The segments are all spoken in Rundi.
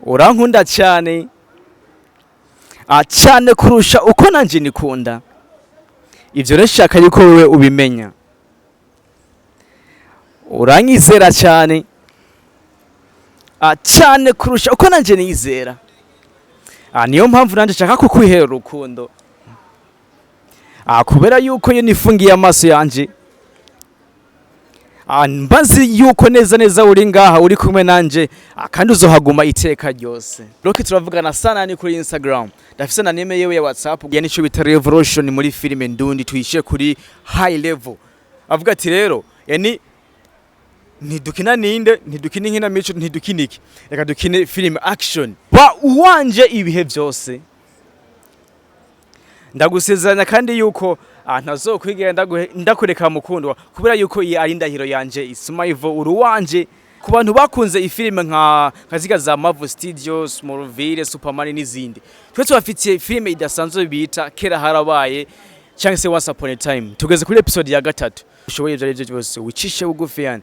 Urankunda cyane, cyane kurusha uko nanje nikunda. Ivyo rero nshaka yuko wewe ubimenya. Uranyizera cyane, cyane kurusha uko nanje nizera. Niyo mpamvu nanje nshaka kukwihera urukundo, kubera yuko iyo nifungiye amaso yanje, mbazi yuko neza neza uri ngaha, uri kumwe nanje, kandi uzohaguma iteka ryose. Roki turavugana sana ni kuri Instagram, ndafise na nime yewe ya WhatsApp. Ya nico bita revolution muri filime ndundi, tuyishe kuri high level. Avuga ati rero yani ntidukina ninde, ntidukina inkinamico, ntidukina iki, reka dukine filime action. Ba uwanje ibihe byose, ndagusezeranya kandi yuko ntazokwigera ndakureka mukundwa, kubera yuko iyi ari indahiro yanje. Ismaivo, uruwanje. Ku bantu bakunze ifilime nka ziga za Marvel Studios, Smallville, Superman n'izindi, twe tubafitiye filime idasanzwe bita Kera Harabaye cyangwa se Once Upon a Time. Tugeze kuri episode ya gatatu. Ushoboye ibyo aribyo byose, wicishe bugufi. Yani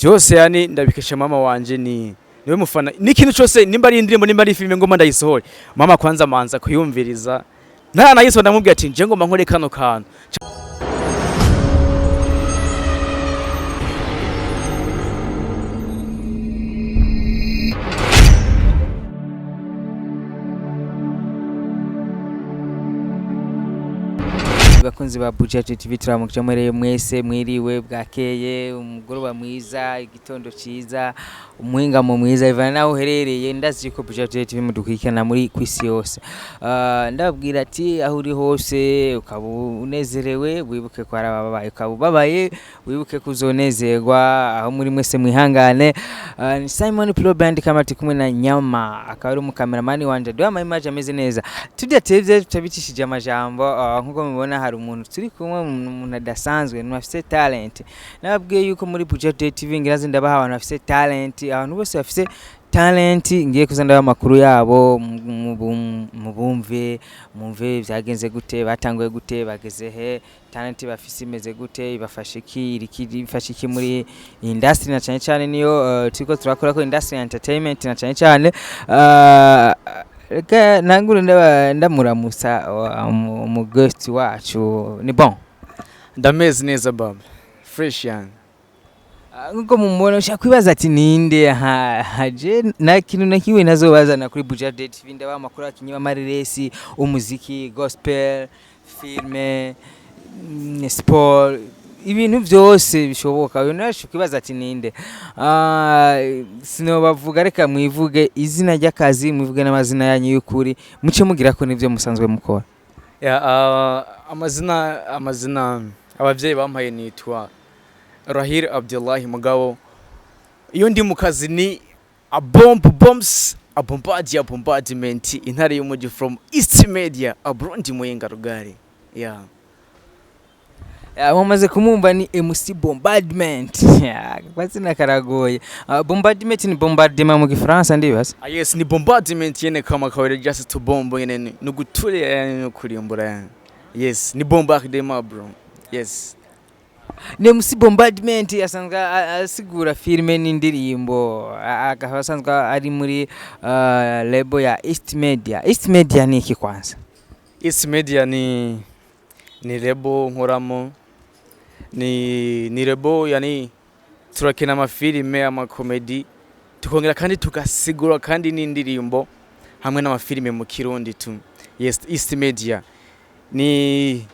byose yani ndabikesha mama wanje, ni niwe mufana. N'ikintu cyose, nimba ari indirimbo, nimba ari filime ngoma ndayisohore, mama kwanza manza kuyumviriza. Nta ndamubwira ati nje ngoma nkore kano kantu. Bakunzi ba Buja TV, turamukije mwereye mwese. Mwiriwe, bwakeye, umugoroba mwiza, igitondo ciza, umuhingamo mwiza, ivana naho uherereye. Ndazi ko Buja TV mudukurikirana muri kwisi yose. Ndababwira ati aho uri hose ukaba unezerewe, wibuke ko hari abababaye, ukaba ubabaye, wibuke ko uzonezerwa. Aho muri mwese mwihangane. Ni Simon Pro Band kama turi kumwe na Nyama, akaba ari umukameramani wanje aduha ama image ameze neza. Tudatevye, tutabicishije amajambo, nkuko mubibona hari umuntu turi kumwe, umuntu adasanzwe, umuntu afise talent. Nababwiye yuko muri Buja TV ngira ndabaha abantu bafise talent, abantu bose bafise talent ngiye kuza ndabaha amakuru yabo, mubumve, mumve vyagenze gute, batanguye gute, bageze he, talent bafise imeze gute, ibafasha iki, iriki ifasha iki muri industry, na cyane cyane niyo turiko turakora ko industry ya entertainment. Na cyane cyane reka nangure ndamuramusa umu guest wacu. Ni bon? Ndameze neza baba, fresh yani. Nkuko mumubona, ushaka kwibaza ati ninde haje? Na kintu na kimwe ntazobazana kuri Buja TV. Ndabaha amakuru abakinyi b'amareresi, umuziki gospel, filme, sport, ibintu byose bishoboka. Uyu nawe ushaka kwibaza ati ninde? Sinobavuga, reka mwivuge izina ry'akazi, mwivuge n'amazina yanyu y'ukuri, muce mugira ko nivyo musanzwe mukora. Ya, amazina abavyeyi bampaye nitwa Rahir Abdullahi Mugabo. Iyo ndi mu kazi ni a bomb bombs, a bombardier bombardment, intare y'umuji from East Media, a Burundi, Muyinga Rugari. Yeah. Mumaze kumwumva, ni MC Bombardment. Akazina karagoye. Bombardment ni bombardement mu gifaransa ndibaza. Ah, yes, ni bombardment yene, kama kawaida, just to bomb yene, ni guturira yani, no kurimbura yani. Yes, ni bombardement bro. Yes. Ni MC Bombardment, asanzwe asigura filime n'indirimbo, akaba asanzwe ari muri label ya East Media. East Media ni iki kwanza? East Media ni label nkoramo, ni label yani turakina amafilime, amakomedi, tukongera kandi tugasigura kandi n'indirimbo hamwe n'amafilime mu Kirundi tu. Yes, East Media ni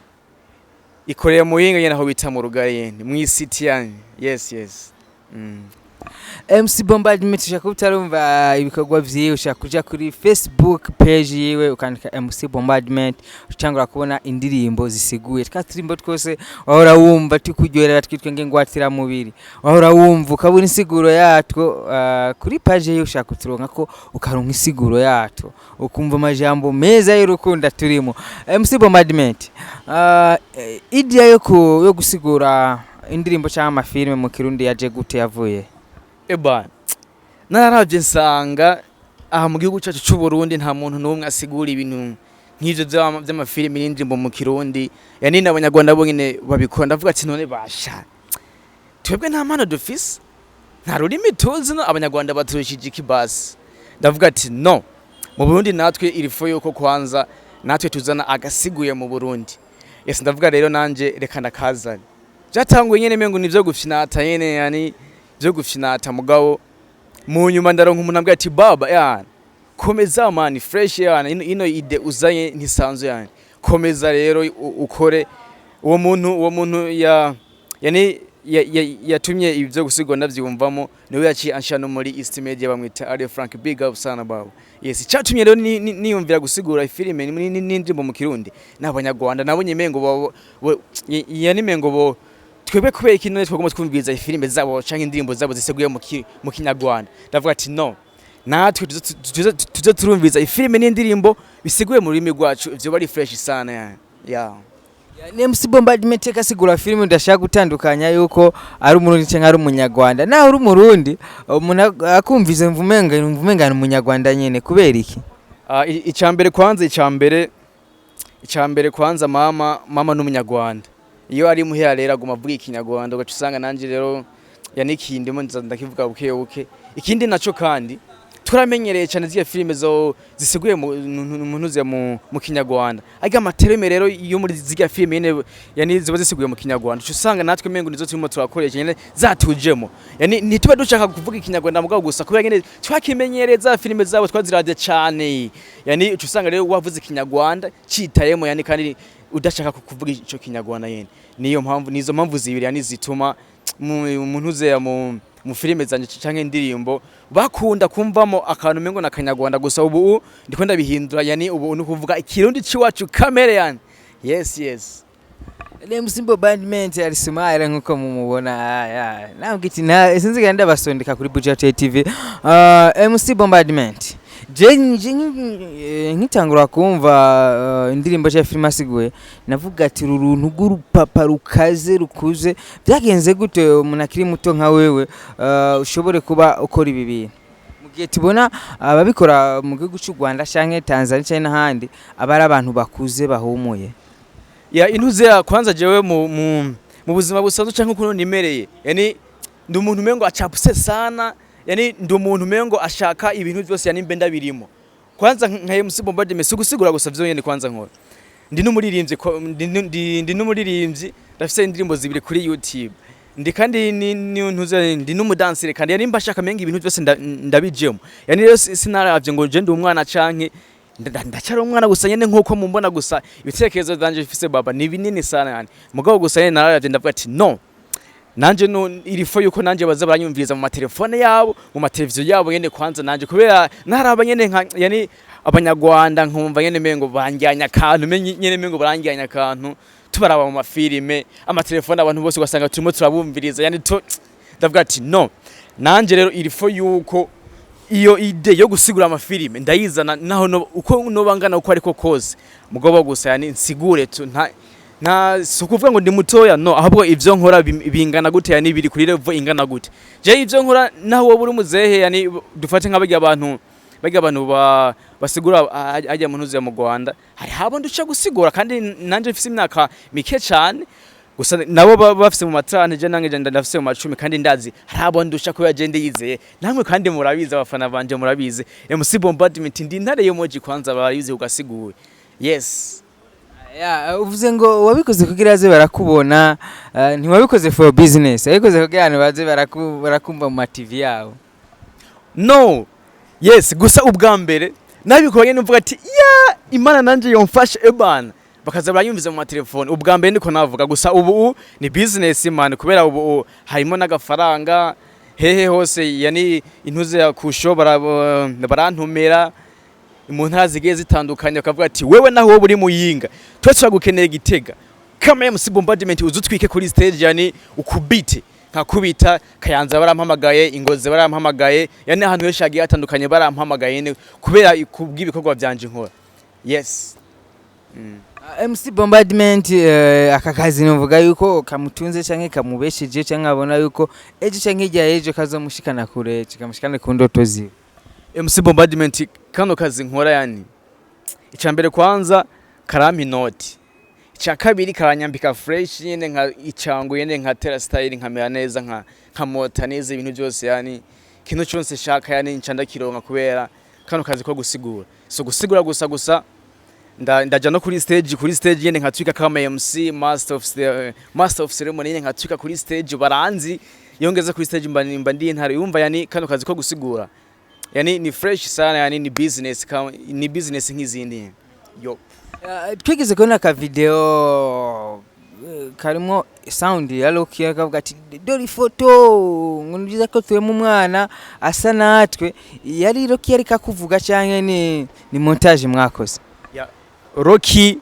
ikorera Muyinga nyene, aho bita mu Rugari nyene, mu city yani. Yes. MC Bombardment, ushaka kuba utarumva ibikorwa vyiwe, ushaka kuja kuri Facebook page yiwe ukandika MC Bombardment, ucangura kubona indirimbo zisiguye, twa turimbo twose wahora wumva tukuryoherera twitwa ngwatira mubiri, wahora wumva ukabona insiguro yatwo. Kuri page yiwe ushaka kuturonka ko ukaronka insiguro yatwo, ukumva amajambo meza y'urukundo turimo. MC Bombardment, idea yo gusigura indirimbo cyangwa amafilme mu Kirundi yaje gute, yavuye? Eba, nararavye nsanga aha mu gihugu cyacu cy'u Burundi nta muntu n'umwe asigura ibintu nk'ivyo vy'amafilimi n'indirimbo mu Kirundi, yani n'abanyarwanda bonyene babikora. Ndavuga ati none basha, twebwe nta mpano dufise, nta rurimi tuzi, no abanyarwanda baturushije iki? Basi Ndavuga ati no, mu Burundi natwe il faut yuko kwanza natwe tuzana agasiguye mu Burundi. Yes, ndavuga rero nanje reka ndakazane. Byatanguye nyene mengo nivyo gufyinata nyene, yani vyo gufyinata, mugabo mu nyuma ndaronka umuntu ambwira ati: "Baba, yani komeza man, fresh, yani ino idée uzanye ntisanzwe, yani komeza rero ukore." Uwo muntu ya yani yatumye ibyo gusigwa ndavyumvamo, niwe yaciye ansha no muri East Media, bamwita Ari Frank, big up sana babo. Yes, cyatumye rero niyumvira gusigura filime n'indirimbo mu Kirundi n'Abanyarwanda nabonye mengo bo yani mengo bo twebwe kubera iki none twagomba twumviriza ifilime zabo canke indirimbo zabo ziseguye mu Kinyarwanda? Ndavuga ati no, natwe tuze turumviriza ifilime n'indirimbo bisiguye mu rurimi rwacu, ivyo bari fresh sana yani, yeah. Ni MC Bombardment asigura filime, ndashaka gutandukanya yuko ari Umurundi cyangwa ari Umunyarwanda. Naho uri Umurundi, umuntu akumvize mvumenga ni Umunyarwanda nyene, kubera iki? Icambere kwanza mama n'Umunyarwanda. Iyo ari muhera rero aguma avuga Ikinyarwanda, ugaca usanga nanje rero yanikindimo nza ndakivuga buke buke. Ikindi naco kandi turamenyereye cyane ziriya filime zo zisiguye mu ntuze mu Kinyarwanda, ariko ama termes rero yo muri ziriya filime nyene yani ziba zisiguye mu Kinyarwanda, uca usanga natwe mengo nizo turimo turakoresha nyene zatujemo, yani ntituba dushaka kuvuga Ikinyarwanda, mugabo gusa kubera nyene twakimenyereye za filime zabo twaziravye cane, yani uca usanga rero wavuze Ikinyarwanda citayemo, yani kandi udashaka kuvuga ico Kinyarwanda nyene. Niyo mpamvu, nizo mpamvu zibiri yani zituma mu ntuze mu filime zanje canke indirimbo bakunda kumvamo akantu mengo na Kanyarwanda. Gusa ubu ndiko ndabihindura, yani ubu ni kuvuga Ikirundi ciwacu kamere yani. Yes. MC Bombardment ari smile nkuko mumubona. Ntabwo iti nta sinzi kandi ndabasondeka kuri Buja TV. MC Bombardment, je nkitangura kumva indirimbo ya filime asiguye, navuga ati uru runtu rw'urupapa rukaze rukuze, byagenze gute umuntu akiri muto nka wewe ushobore kuba ukora ibi bintu, mu gihe tubona ababikora mu gihugu cy'u Rwanda canke Tanzania canke n'ahandi aba ari abantu bakuze bahumuye? Ya, intuze ya kwanza jewe mu buzima busanzwe canke ukuntu nimereye, yani ndi umuntu umengo acapuse sana, yani ndi umuntu umengo ashaka ibintu byose, yani mbe ndabirimo. Kwanza nka MC Bombardment si gusigura gusa vyonyene, kwanza nkora ndi n'umuririmbyi, ndi n'umuririmbyi, ndafise indirimbo zibiri kuri YouTube, ndi kandi ni ntuze ndi n'umudansire kandi, yani mba shaka menga ibintu byose ndabijemo. Yani rero sinaravye ngo je ndi umwana canke ndacyari umwana gusa nyene nkuko mumbona, gusa ibitekerezo vyanje bifise baba ni binini sana, yani mugabo gusa nyene nararavye ndavuga ati no, nanje no il faut yuko nanje baza baranyumviriza mu matelefone yabo, mu mateleviziyo yabo nyene. Kwanza nanje kubera naraba nyene nka yani Abanyarwanda, nkumva nyene mengo banjyanya akantu, nyene mengo baranjyanya akantu, tubaraba mu mafilime, amatelefone, abantu bose ugasanga turimo turabumviriza, yani to ndavuga ati no, nanje rero il faut yuko iyo idée yo gusigura amafilime ndayizana, naho no, uko noba ngana uko ariko kose, mugabo gusa yani nsigure tu. Nta si ukuvuga ngo ndi mutoya, no, ahubwo ivyo nkora bingana gute, yani biri kuri level ingana gute. Je ivyo nkora, naho wowe uri muzehe, yani dufate nka barya abantu basigura ajya mu ntuzi ya mu Rwanda, hari habo nduca gusigura kandi nanje mfise imyaka mike cane, gusa nabo baba bafise mu matrante, je nange ndafise mu macumi, kandi ndazi hari abo ndusha kubera je ndiyizeye. Namwe kandi murabizi, abafana banje murabizi, MC Bombardment ndi intare y'umuji, kwanza barabizi ugasiguye. Yes. Ya, uvuze ngo wabikoze kugira baze barakubona, ntiwabikoze for business, wabikoze kugira abantu baze barakumva mu ma TV yabo. No, yes, gusa ubwa mbere nabikora nyene mvuga ati ya Imana nanje yomfashe ebana bakaza baranyumviza mu matelefone. Ubwa mbere niko navuga, gusa ubu ni business man, kubera ubu harimo n'agafaranga hehe hose, yani intuze ya kusho barantumira mu ntara zigiye zitandukanye, bakavuga ati wewe naho wowe uri Muyinga, twese turagukeneye Gitega, kama MC Bombardment uzutwike kuri stage, yani ukubite nkakubita. Kayanza barampamagaye, Ingozi barampamagaye, yani ahantu henshi hagiye hatandukanye barampamagaye nyene kubera kubw'ibikorwa vyanje nkora. Yes. MC Bombardment, aka kazi novuga yuko kamutunze canke kamubesheje, canke abona yuko ejo canke hirya y'ejo kazomushikana kure, kikamushikana ku ndoto ziwe? MC Bombardment, kano kazi nkora, yani icya mbere kwanza karampa inoti, icya kabiri karanyambika fresh nyene nka icyango nyene nka tera style, nkamera neza, nka mota neza, ibintu byose, yani ikintu cyose shaka yani nca ndakironka kubera Kano kazi ko gusigura, so gusigura gusa gusa, ndaja no kuri stage nyene nkatwika kama MC, master of ceremony nyene, nkatwika kuri stage. Baranzi iyo ngeze kuri stage mba ndi intare. Yumva yani kano kazi ko gusigura yani ni fresh sana, yani ni business kama, ni business nk'izindi yo. Twigeze kubona aka video karimo sound ya Rocky, akavuga ati: "Dore ifoto," ngo ni byiza ko turema umwana asa natwe. Yari Rocky yari kakuvuga canke ni montage mwakoze? Ya, Rocky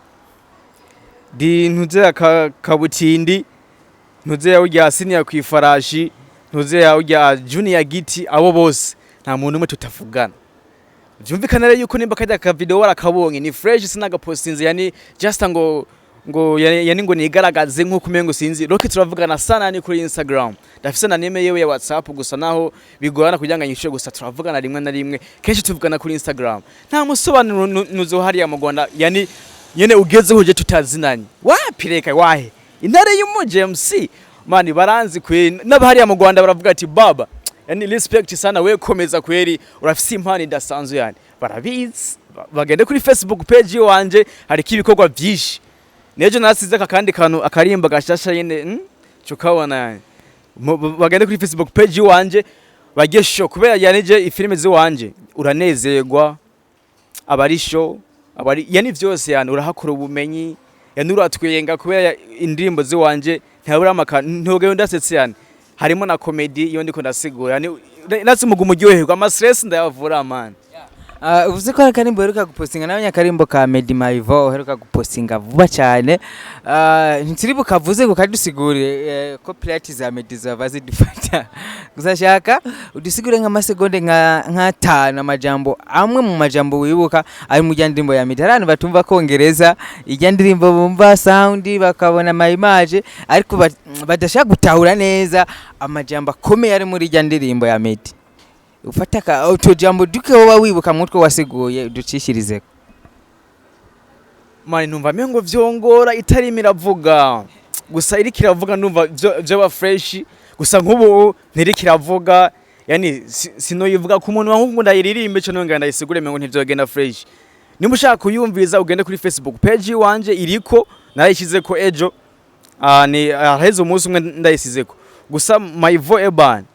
di ntuze ka, kabutindi ntuze ya urya senior kwifarashi, ntuze ya urya junior giti, abo bose nta muntu umwe tutavugana. Vyumvikana rero yuko nimba kajya ka video warakabonye ni fresh, sinagapostinze yani just ngo yani ngo nigaragaze nkuko umengo sinzi. Rocky turavugana sana ni kuri Instagram, ndafise na nimero yewe ya WhatsApp, gusa naho bigorana kugira ngo anyishure. Gusa turavugana rimwe na rimwe, kenshi tuvugana kuri Instagram. Nta musobanuro nuzo hariya mu Rwanda yani nyene ugezeho je tutazinanye, wapi, reka wahe. Intare y'umuji MC mani baranzi kweri, n'abahariya mu Rwanda baravuga ati: "Baba, yani respect sana, we komeza kweri, urafise impano idasanzwe." Yani barabizi. Bagende kuri Facebook page wanje, hariko ibikorwa vyinshi. Nejo nasize aka kandi kantu akarimba gashasha nyene, Cukabona yani. Bagende kuri Facebook page wanje bajye show, kubera yanije ifilime ziwanje uranezerwa, abari show, abari yani vyose, yani urahakura ubumenyi, yani uratwenga kubera indirimbo ziwanje ntabura amaka ntogeyo ndasetse, yani harimo na comedy iyo ndiko ndasigura, yani natse umugumu uryoherwa, ama stress ndayavura man. Uvuze ko hari akarimbo uheruka gupostinga nawe, akarimbo ka Medi Maivo uheruka gupostinga vuba cyane. Ntituri bukavuze ngo kadusigure, copyright za Medi zava zidufata. Gusa shaka udusigure nk'amasegonde nka nk'atanu, amajambo amwe mu majambo wibuka ari mu rya ndirimbo ya Medi. Hari abantu batumva kongereza ijya ndirimbo, bumva sound bakabona ama image, ariko badashaka gutahura neza amajambo akomeye ari muri ijya ndirimbo ya Medi. Ufata ka utujambo duke woba wibuka mutwe wasiguye, uducishirize. Mani numva mengo vyongora itarimo iravuga, gusa iriko iravuga ndumva vyoba fresh. Gusa nk'ubu ntiriko iravuga, yani sinoyivuga ku muntu wangu ngo ndayiririmbe cyo nongera ndayisigure, mengo ntivyogenda fresh. Nimba ushaka kuyumviriza, ugende kuri Facebook page wanje, iriko, narayishizeko ejo. Ni aheze umunsi umwe ndayisizeko. Gusa my vo eban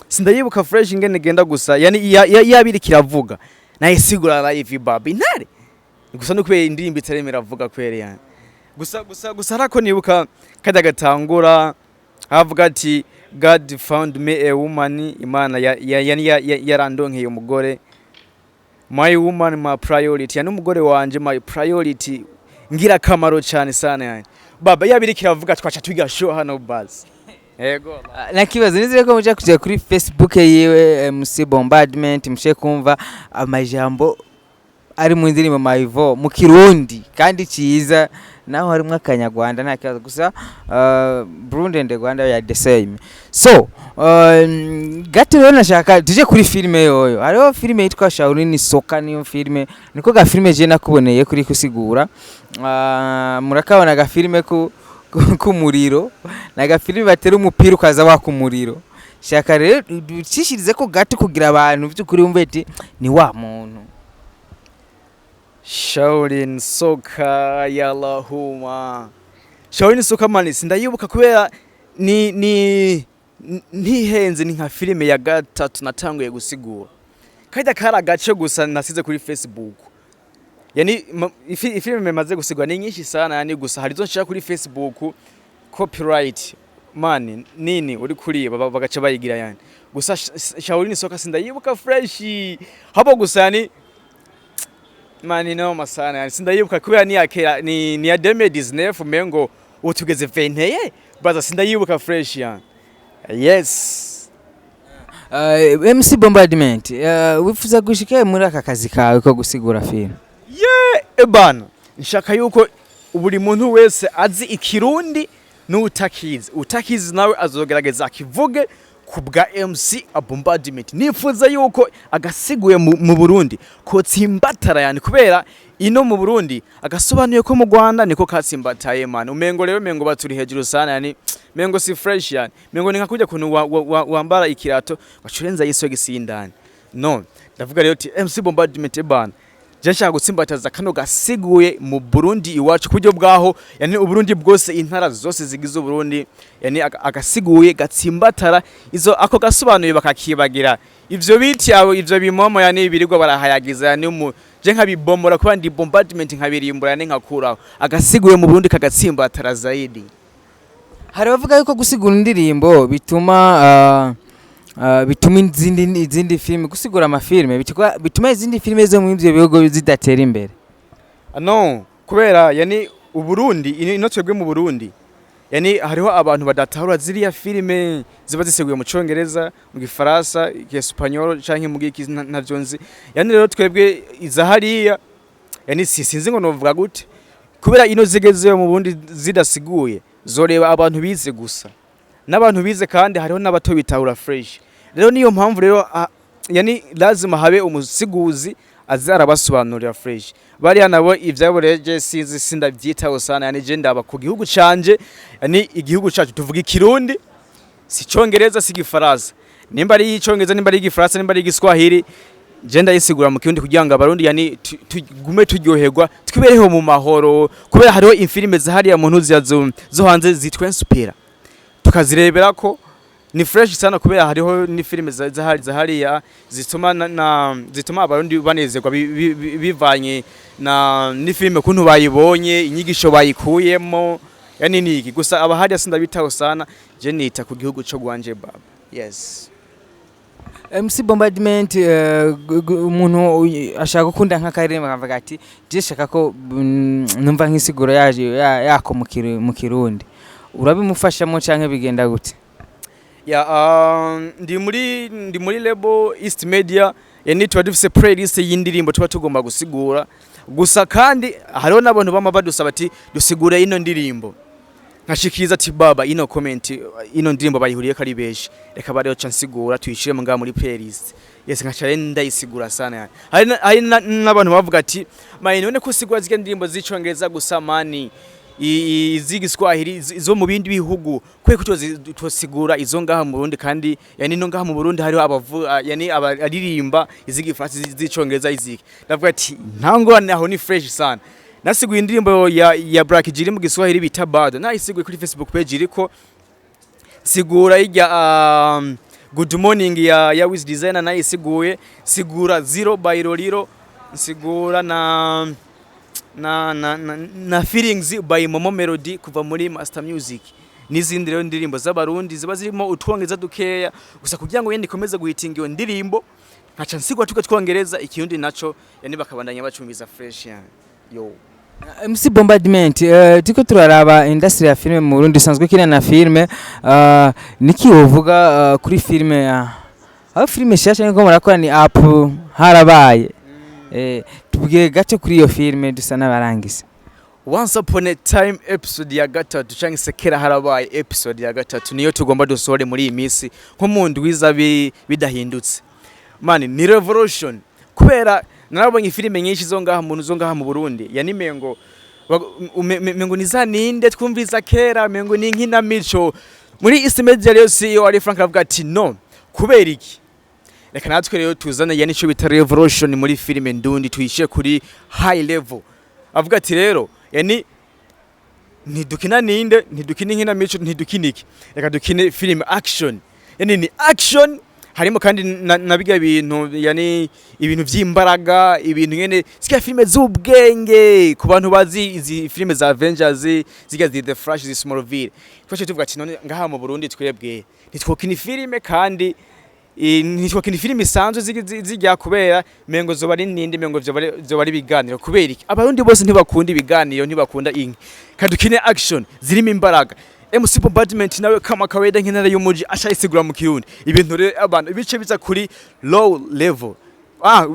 sindayibuka fresh ingene genda, gusa yani yaba iriko iravuga nayisigura live, baba intare. Gusa no kubera indirimbo itarimo iravuga kweri, yani gusa harako nibuka kajya gatangura havuga ati: "God found me a woman," Imana yani yarandonkeye umugore. "My woman, my priority," yani umugore wanje my priority, ngira akamaro cyane sana. Yani baba yaba iriko iravuga twaca twiga show hano buzz. Yego. Nakibazo nizere ko muja kuja kuri Facebook yiwe MC Bombardment, mushe kumva amajambo ari mu ndirimbo Maivo mu Kirundi kandi ciza, naho harimwo akanyarwanda nta kibazo. Gusa Burundi and Rwanda are the same. So gato rero nashaka tuje kuri filime yoyo. Hariho filime yitwa Shaolin Soka, niyo filime niko ga filime je nakuboneye kuri kusigura. Murakabona ga filime ku k'umuriro, ni agafilime batera umupira ukaza waka umuriro. Shaka rero ducishirize ko gato kugira abantu by'ukuri wumve ati ni wa muntu. Shaolin Soccer ya Lahuma. Shaolin Soccer man sindayibuka kubera ni ntihenze, ni nka filime ya gatatu natanguye gusigura. Kajya kari agace gusa nasize kuri Facebook. Yani ifilime maze gusigura ni nyinshi sana, yani gusa hari izo nshira kuri Facebook, copyright man nini uri kuriba bagaca bayigira. Yani gusa Shaolin Soccer sindayibuka fresh habo, gusa yani mani no masana, yani sindayibuka kubera ni yakera, ni ya 2019, mengo ubu tugeze 21 baza, sindayibuka fresh yani. Yes. MC Bombardment, wifuza gushika muri aka kazi kawe ko gusigura filime? Yeah, ebana nshaka yuko buri muntu wese azi ikirundi n'utakizi, utakizi nawe azogerageza akivuge ku bwa MC Bombardment. Nifuza yuko agasiguye mu Burundi kotsimbatara, yani kubera ino mu Burundi agasobanuye ko mu Rwanda niko katsimbataye man. Umengo rero mengo baturi hejuru sana, yani mengo si fresh, yani mengo ni nka kujya kuntu wambara ikirato wacurenza isogisi y'indani. No Ndavuga rero ati MC Bombardment bana, je nshaka gutsimbataza kano gasiguye mu Burundi iwacu, ku buryo bwaho yani Uburundi bwose, intara zose zigize Uburundi, yani agasiguye gatsimbatara, izo ako gasobanuye bakakibagira ivyo biti abo ivyo bimomo, yani birirwa barahayagiza, yani mu je nkabibomora kuba ndi Bombardment, nkabirimbura, yani nkakuraho agasiguye mu Burundi kagatsimbatara zaidi. Hari abavuga yuko gusigura indirimbo bituma izindi filime, gusigura amafilime bituma izindi filime zo muri ivyo bihugu zidatera imbere. No kubera yani Uburundi ino twebwe mu Burundi, yani hariho abantu badatahura ziriya filime ziba zisiguye mu Congereza, mu Gifaransa, Igiespanyol canke mu giki ntavyo nzi. Yani rero twebwe iza hariya, yani sinzi ngo novuga gute, kubera ino zigezeyo mu Burundi zidasiguye zoreba abantu bize gusa, n'abantu bize kandi hariho n'abato bitahura fresh. Rero niyo mpamvu rero yani lazima habe umusiguzi aza arabasobanurira fresh. Bariya nabo ivyabo rero je sinzi, sindavyitaho sana. Yani je ndaba ku gihugu canje, yani igihugu cacu tuvuga Ikirundi, si Congereza, si Gifaransa. Nimba ari Icongereza, nimba ari Igifaransa, nimba ari Igiswahili, je ndayisigura mu Kirundi kugira ngo Abarundi yani tugume turyoherwa, twibereho mu mahoro, kubera hariho infilime zahariya mu ntuzi zo hanze zitwenspira, tukazirebera ko ni fresh sana, kubera hariho ni filime zahariya zituma zituma Abarundi banezerwa bivanye na ni filime kuntu bayibonye, inyigisho bayikuyemo. Yani niki gusa abahariya sindabitaho sana, je nita ku gihugu cyo gwanje baba, yes. MC Bombardment, umuntu ashaka gukunda nk'akaririmbo akavuga ati je shaka ko numva nk'isiguro yaje yako mu Kirundi, urabimufashamo canke bigenda gute? Ya, ndi muri label East Media, yani tuba dufise playlist y'indirimbo tuba tugomba gusigura gusa. Kandi hariho n'abantu bama badusaba ati dusigure ino ndirimbo, nkashikiriza ati baba, ino comment, ino ndirimbo bayihuriye ko ari benshi, reka bariyo ca nsigura tuyishire ngaha muri playlist. Yes, nkaca rero ndayisigura sana. Yani hari n'abantu bavuga ati man, none ko usigura zirya ndirimbo z'Icongereza gusa man, iz'igiswahili, izo mu bindi bihugu, kwe ko tosigura izo ngaha mu Burundi? Kandi yani no ngaha mu Burundi hariho abavu yani abaririmba iz'igifaransa, iz'icongereza, iziki. Ndavuga ati nta ngorane, aho ni fresh sana. Nasiguye indirimbo ya Black G iri mu Giswahili bita Bado, nayisiguye kuri Facebook page iriko. Sigura ijya Good Morning ya Wiz Designer, nayisiguye. Sigura Zero by Lolilo, sigura na Feelings by Momo Melody kuva muri Master Music, n'izindi rero ndirimbo z'Abarundi ziba zirimo utwongereza dukeya gusa, kugira ngo yende ikomeze guhitinga iyo ndirimbo, nkaca nsigwa tuko twongereza Ikirundi naco, yani bakabandanya bacumbiza fresh yani yo. MC Bombardment, turiko turaraba industry ya filime mu Burundi, isanzwe ikina na filime, niki wovuga kuri filime aho filime shasha niko murakora ni app harabaye? Tubwire gato kuri iyo filime dusa n'abarangise. Once Upon a Time episode ya gatatu, canke se Kera Harabaye episode ya gatatu, niyo tugomba dusohore muri iyi minsi nko mu ndwiza bidahindutse. Man, ni revolution, kubera narabonye filime nyinshi zo ngaha mu zo ngaha mu Burundi, yani mengo mengo ni za ninde twumviza kera, mengo ni nkinamico. Muri East Media rero CEO ari Frank avuga ati no, kubera iki? Reka natwe rero tuzane yani ico bita revolution muri filime ndundi, tuyishe kuri high level. Avuga ati rero yani ntidukina ninde, ntidukina inkinamico, ntidukina iki, reka dukine film action. Yani ni action harimo kandi na bijya bintu, yani ibintu vy'imbaraga, ibintu nyene zirya filime z'ubwenge. Ku bantu bazi izi filime za Avengers, zirya zi The Flash, zi Smallville, twaciye tuvuga ati none ngaha mu Burundi twebwe ntitwokina filime, kandi ntitwokina filime isanzwe zijya, kubera mengo zoba ari ninde, mengo zoba ari ibiganiro. Kubera iki? Abarundi bose ntibakunda ibiganiro, ntibakunda inki. Kadukine action zirimo imbaraga. MC Bombardment nawe kama kawaida nk'intare y'umuji ashayisigura mu Kirundi. Ibintu rero abantu ibice biza kuri low level,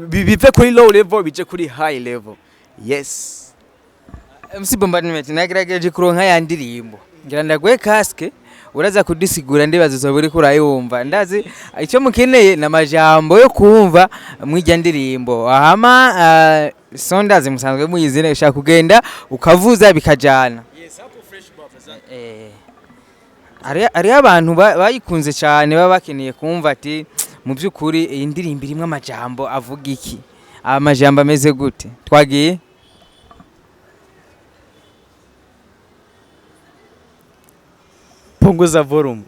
bive kuri low level bije kuri high level, yes. MC Bombardment, nagerageje kuronka ya ndirimbo ngira ndaguhe casque uraza kudusigura, ndibaza uzoba uriko urayumva. Ndazi icyo mukeneye ni amajambo yo kumva mw'ijya ndirimbo ahama sondazi musanzwe muyizi, ushaka kugenda ukavuza bikajana. Yes, hapo fresh baba. Hariho abantu bayikunze cyane, baba bakeneye kumva ati Mu by'ukuri iyi ndirimbo irimo amajambo avuga iki, amajambo ameze gute? Twagiye. Punguza volume.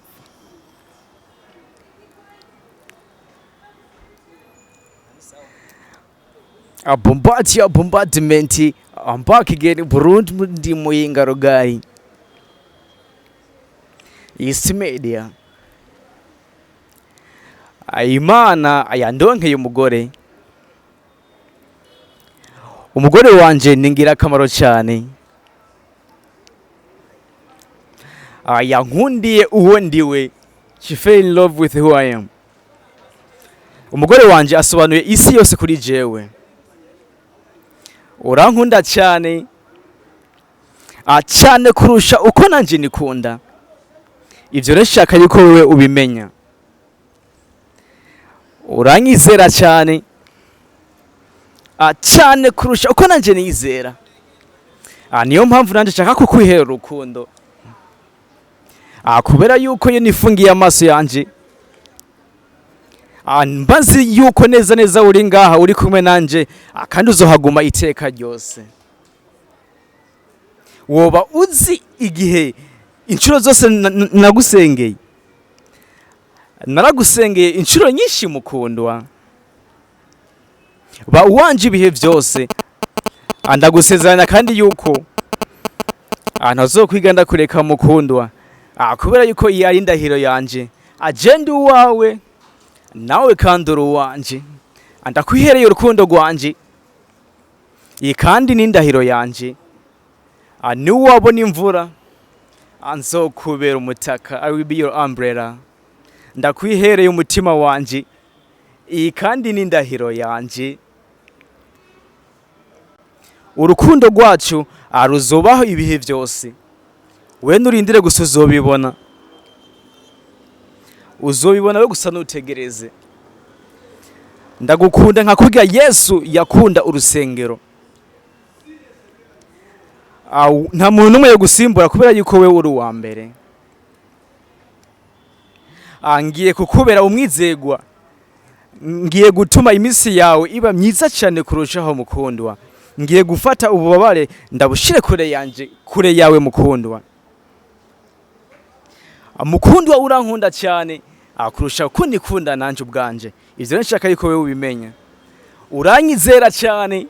Abombati bombardment. I'm back again. Burundi, ndi Muyinga Rugari. East Media. Imana yandonkeye umugore. Umugore wanje ni ingirakamaro cyane. Yankundiye uwo ndiwe. She fell in love with who I am. Umugore wanje asobanuye isi yose kuri jewe. Urankunda cyane, cyane kurusha uko nanje nikunda. Ivyo rero nshaka yuko wewe ubimenya. Uranyizera cyane, cyane kurusha uko nanje nizera. Niyo mpamvu nanje nshaka kukwihera urukundo. Kubera yuko iyo nifungiye amaso yanje, mba nzi yuko neza neza uri ngaha, uri kumwe nanje, kandi uzohaguma iteka ryose. Woba uzi igihe inshuro zose nagusengeye? Naragusengeye inshuro nyinshi, mukundwa. Ba uwanje ibihe byose. Ndagusezeranya kandi yuko ntazokwiga ndakureka, mukundwa, kubera yuko iyi ari indahiro yanje. Agenda uwawe nawe kandi uri uwanje. Ndakwihereye urukundo rwanje. Iyi kandi ni indahiro yanje. Niwabona imvura, nzokubera umutaka. I will be your umbrella. Ndakwihereye umutima wanje. Iyi kandi ni indahiro yanje. Urukundo rwacu ruzobaho ibihe byose. We nurindire gusa, uzobibona. Uzobibona we gusa nutegereze. Ndagukunda nka kurya Yesu yakunda urusengero. Nta muntu n'umwe yogusimbura kubera yuko wewe uri uwa mbere. Ngiye kukubera umwizegwa. Ngiye gutuma iminsi yawe iba myiza cyane kurushaho, mukundwa. Ngiye gufata ububabare ndabushire kure yanje, kure yawe, mukundwa. Mukundwa, urankunda cyane kurusha uko nikunda nanje ubwanje. Ivyo rero nshaka yuko wewe ubimenya. Uranyizera cyane,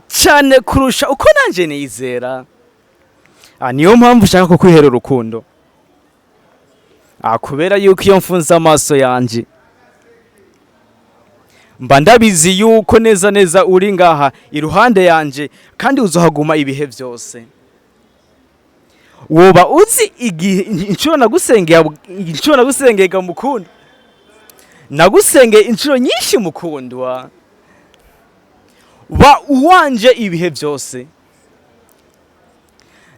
cyane kurusha uko nanje nizera. Niyo mpamvu ushaka kukwihera urukundo. Kubera yuko iyo mfunze amaso yanje, mba ndabizi yuko neza neza uri ngaha iruhande yanje kandi uzohaguma ibihe byose. Woba uzi igihe inshuro nagusengeye ga mukundwa? Nagusengeye inshuro nyinshi, mukundwa. Ba uwanje ibihe byose.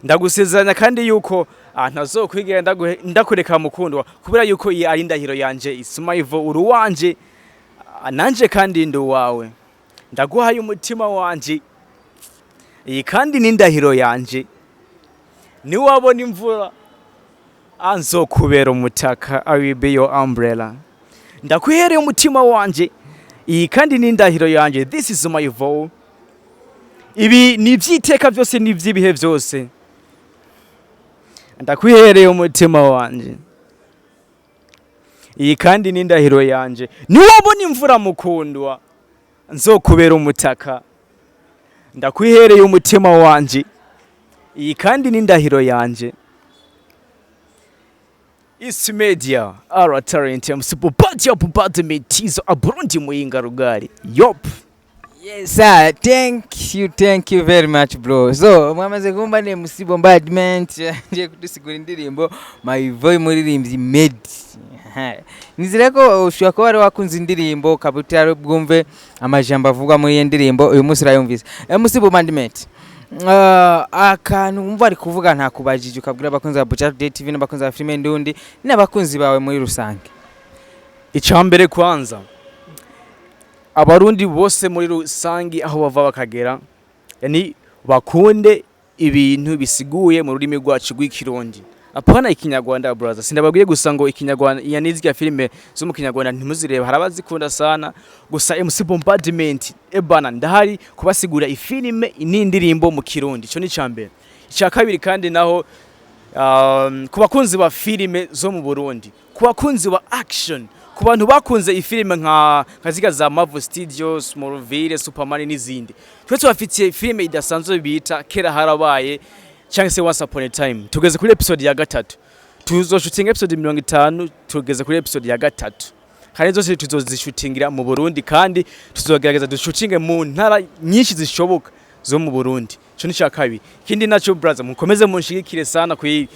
Ndagusezeranya kandi yuko ntazokwigera ndakureka, mukundwa, kubera yuko iyi ari indahiro yanje. Isma'ivo, uri uwanje, nanje kandi ndi uwawe. Ndaguhaye umutima wanje. Iyi kandi ni indahiro yanje. Niwabona imvura, nzokubera umutaka. I will be your umbrella. Ndakwihereye umutima wanje. Iyi kandi ni indahiro yanje. This is my vow. Ibi ni iby'iteka byose, ni iby'ibihe byose. Ndakwihereye umutima wanje. Iyi kandi ni indahiro yanje. Niwabona imvura, mukundwa, nzokubera umutaka. Ndakwihereye umutima wanje. Iyi kandi ni indahiro yanje. East Media, Ara Talent, MC Bubati Bubati Mitizo, Aburundi, Muyinga Rugari. Yop. Yes sir, thank you, thank you very much, bro. So mwamaze kumva ni MC Bombardment ngiye kudusigura indirimbo My Vow, muririmbyi Meddy. Nizere ko ushobora kuba wari wakunze indirimbo ukaba utari bwumve amajambo avugwa muri iyo ndirimbo, uyu munsi urayumvise. MC Bombardment, akantu wumva ari kuvuga ntakubajije, ukabwira abakunzi ba Buja Today TV n'abakunzi ba filime Ndundi n'abakunzi bawe muri rusange. Icambere kwanza, Abarundi bose muri rusangi aho bava bakagera, yani bakunde ibintu bisiguye mu rurimi rwacu rw'Ikirundi. Apana ikinyarwanda, brother. Sindababwiye gusa ngo ikinyarwanda, iya nizirya filime zo mu kinyarwanda ntimuzireba, hari abazikunda sana. Gusa MC Bombardment, ebana, ndahari kubasigura ifilime n'indirimbo mu Kirundi. Ico ni icambere. Icya kabiri kandi naho, ku bakunzi ba filime zo mu Burundi, ku bakunzi ba action, ku bantu bakunze ifilime nka ziga za Marvel Studios, Smallville, Superman n'izindi, twe tubafitiye filime idasanzwe bita Kera Harabaye cyangwa se Once Upon a Time. Tugeze kuri episode ya gatatu. Tuzoshutinga episode 50, tugeze kuri episode ya gatatu, kandi zose tuzozishutingira mu Burundi, kandi tuzogerageza dushutinge mu ntara nyinshi zishoboka zo mu Burundi. Ico ni cya kabiri. Ikindi naco, brother, mukomeze munshigikire sana kuri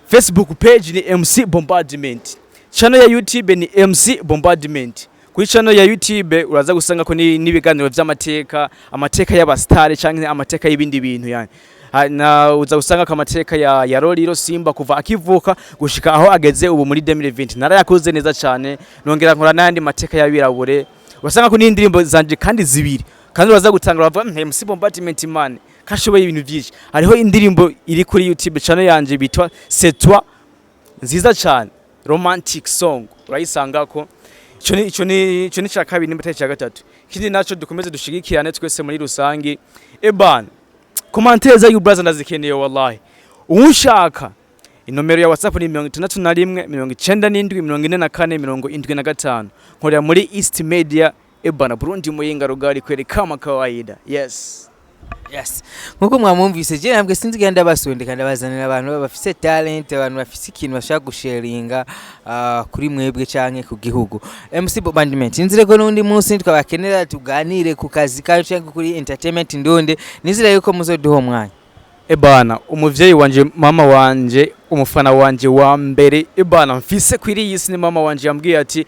Facebook page ni MC Bombardment, channel ya YouTube ni MC Bombardment. Kuri channel ya YouTube uraza gusanga ko n'ibiganiro vy'amateka, amateka y'abastare canke amateka y'ibindi bintu yani. Na uza gusanga ko amateka ya Lolilo Simba kuva akivuka gushika aho ageze ubu muri 2020 narayakoze neza cyane. Nongera nkora n'ayandi mateka y'abirabure. Urasanga ko n'indirimbo zanje kandi zibiri, kandi uraza gutanga bavuga MC Bombardment man kashoboye ibintu byinshi. Hariho indirimbo iri kuri YouTube channel yanje bitwa C'est toi, nziza cyane, romantic song, urayisangako. Ico ni cya kabiri nimba atari cya gatatu. Ikindi naco, dukomeze dushigikirane twese muri rusangi. Eban, commentaire za you brother ndazikeneye wallahi. Uwushaka, inomero ya WhatsApp ni 61 97 44 75. Nkorera muri East Media, ebana, Burundi, Muyinga, Rugari kweli, kama kawaida. Yes. Yes, nkuko mwamwumvise, je ntabwo sinzi genda ndabasondeka, ndabazanira abantu bafise talent, abantu bafise ikintu bashaka gusharinga kuri mwebwe canke ku gihugu. MC Bombardment, nzire ko n'undi munsi twabakenera tuganire ku kazi kacu canke kuri entertainment ndundi, nizere yuko muzoduha umwanya. Ebana, umuvyeyi wanje, mama wanje, umufana wanje wa mbere, ebana, mfise kwiri iyi si ni mama wanje. Yambwiye ati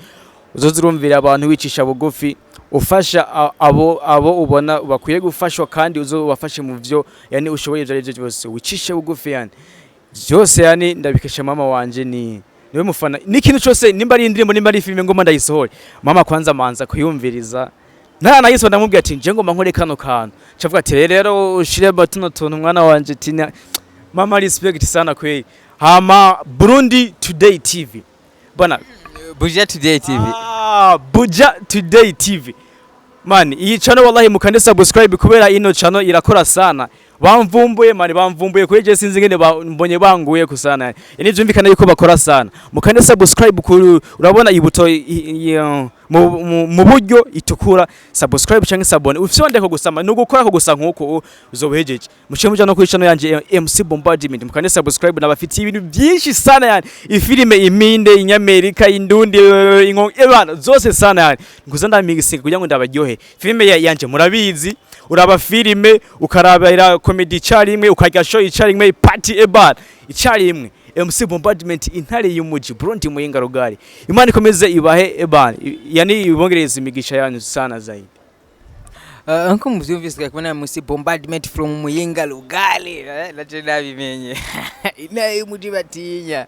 uzoza urumvira abantu, wicisha bugufi, ufasha abo ubona bakwiye gufashwa, kandi uzobafashe mu vyo yani ushoboye ivyo arivyo byose, wicishe bugufi. Yani byose yani ndabikesha mama wanje, ni niwe mufana n'ikintu cyose. Nimba ari indirimbo, nimba ari filime ngoma ndayisohore, mama kwanza manza kuyumviriza. Ntaranayisohora ndamubwira ati nje ngoma nkore kano kantu, cavuga ati rero ushire tuno tuntu mwana wanje. Tina mama, respect sana kweli. Hama Burundi Today TV bana. Buja Today TV. Ah, Buja Today TV man, iyi channel wallahi mukande subscribe, kubera ino channel irakora sana. Bamvumbuye man, bamvumbuye kuri je, sinzi ngene mbonye banguye kusana yani, vyumvikana yuko bakora sana. Mukande subscribe kuri, urabona ibuto mu buryo itukura, subscribe canke s'abonner, ufyondeko gusama nugukora ko gusa nkuko uzobuhejeje. Muce muja no kuri channel yanje MC Bombardment, mukande subscribe. Nabafitiye ibintu byinshi sana yani, ifilime iminde, inyamerika, indundi, inko ebana zose sana yani, nguza ndamigisinga kugira ngo ndabaryohe. Filime yanje murabizi, uraba filime ukarabira comedy icarimwe, ukarya show icarimwe, party ebana icarimwe. MC Bombardment, intare y'umuji, Burundi, Muyinga, Rugari. Imana ikomeze ibahe, ebana, yani ibongereze imigisha yanyu sana zaidi. Nko muvyumvise, kubona MC Bombardment from Muyinga Lugali, naje nabimenye intare y'umuji batinya.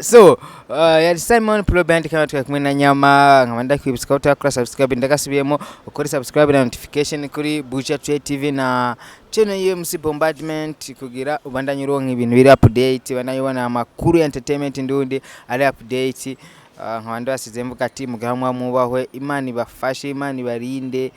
So yari Simon Pro Band kama twari kumwe na Nyama. Nkaba ndakwibutsa ko utakora subscribe, ndagasubiyemo, ukore subscribe na notification kuri Buja Trade TV na channel ya MC Bombardment kugira ubandanye uronka ibintu biri update, ubandanye ubona amakuru ya entertainment ndundi ari update. Nkaba ndabasize mvuga ati mugahamwa mubahwe, Imana ibafashe, Imana ibarinde.